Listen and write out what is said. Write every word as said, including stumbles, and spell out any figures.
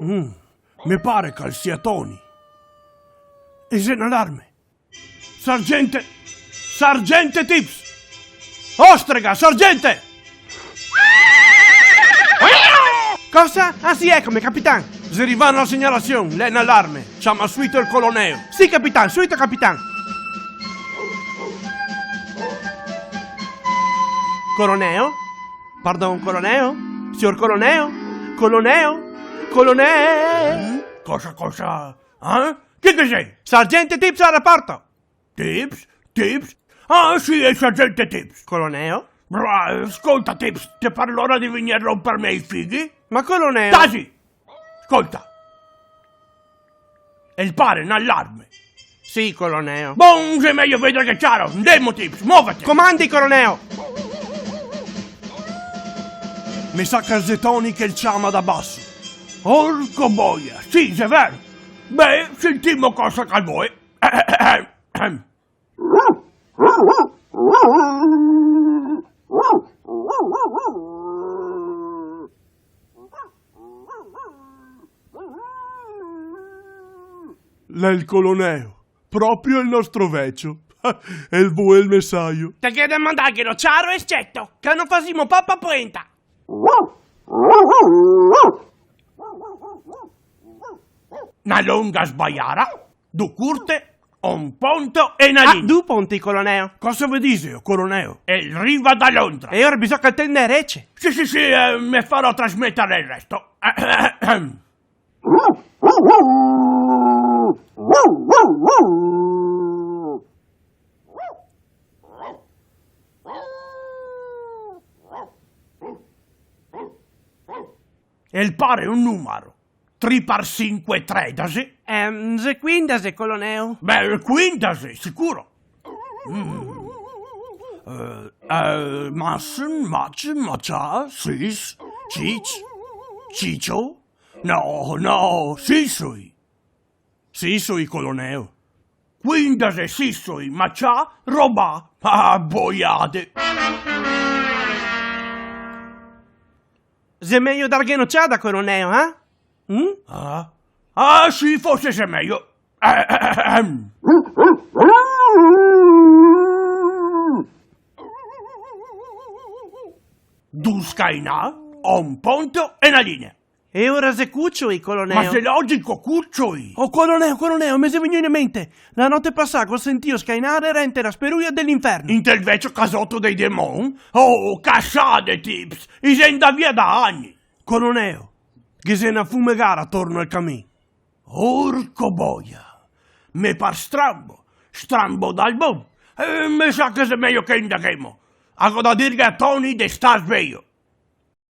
Mm, me pare che el sia Toni. E xe un alarme. Sargente! Sargente Tips! Ostrega, sargente! Cosa? Ah sì, ecome, capitan! Xe rivà na segnalasion, l'è un alarme. Ciama suito el coloneo. Sì, capitan, suito, capitan. Coloneo? Pardon, coloneo? Sior coloneo? Coloneo? Coloneo? Mm? Cosa, cosa? Eh? Chi che xe? Sargente Tips al raporto! Tips? Tips? Ah, sì, el sargente Tips. Coloneo? Bra-, scolta, Tips, te par l'ora de vegnir a ronperme i fighi? Ma coloneo! Tasi! Scolta. El pare un alarme. Sì, coloneo. Bon, xe mejo vedare ciaro. Ndemo, Tips, movete. Comandi, coloneo. Me sa che xe Toni che el ciama da baso. Orco boia, sì, xe vero. Beh, sentimo cosa che el vol. L'è el coloneo, proprio el nostro vecio. El vol el mesajo. Te ghe da mandarghelo ciaro e sceto, che no fasimo papa poenta. Na longa sbaiara, du curte, un ponto e na linea. Ah, du ponti, coloneo. Cosa ve dixeo, coloneo? El riva da Londra. E ora bisogna che el tenda e rece. Sì, sì, sì, eh, me farò trasmeter el resto. El pare un numaro. Tri par sinque, tredase. Ehm, xe quindase, coloneo. Beh, quindase, sicuro. Mm. Eh, eh, mas, mac, macià, sis, cic, cicio. No, no, sisoi. Sisoi, coloneo. Quindase sisoi, macià, robà. Ah, boiade. Xe mejo darghe n'ociada, coloneo, eh? Mm? Ah? Ah, sì, forse xe mejo. Ehm. Du scainà, un ponto e na linea. E ora xe cucioi, coloneo. Ma xe logico, cucioi. Oh, coloneo, coloneo, me xe vegnù in mente. La note pasà go sentìo scainare rente la speruia de l'inferno. Inte el vecio casoto dei demon? Oh, casade, Tips, i xe ndà via da ani. Coloneo, ghe xe na fumegara torno al camin. Orco boia! Me par strambo, strambo dal bon. Eh, me sa che xe mejo che indaghemo. A go da dirghe a Toni de star svejo.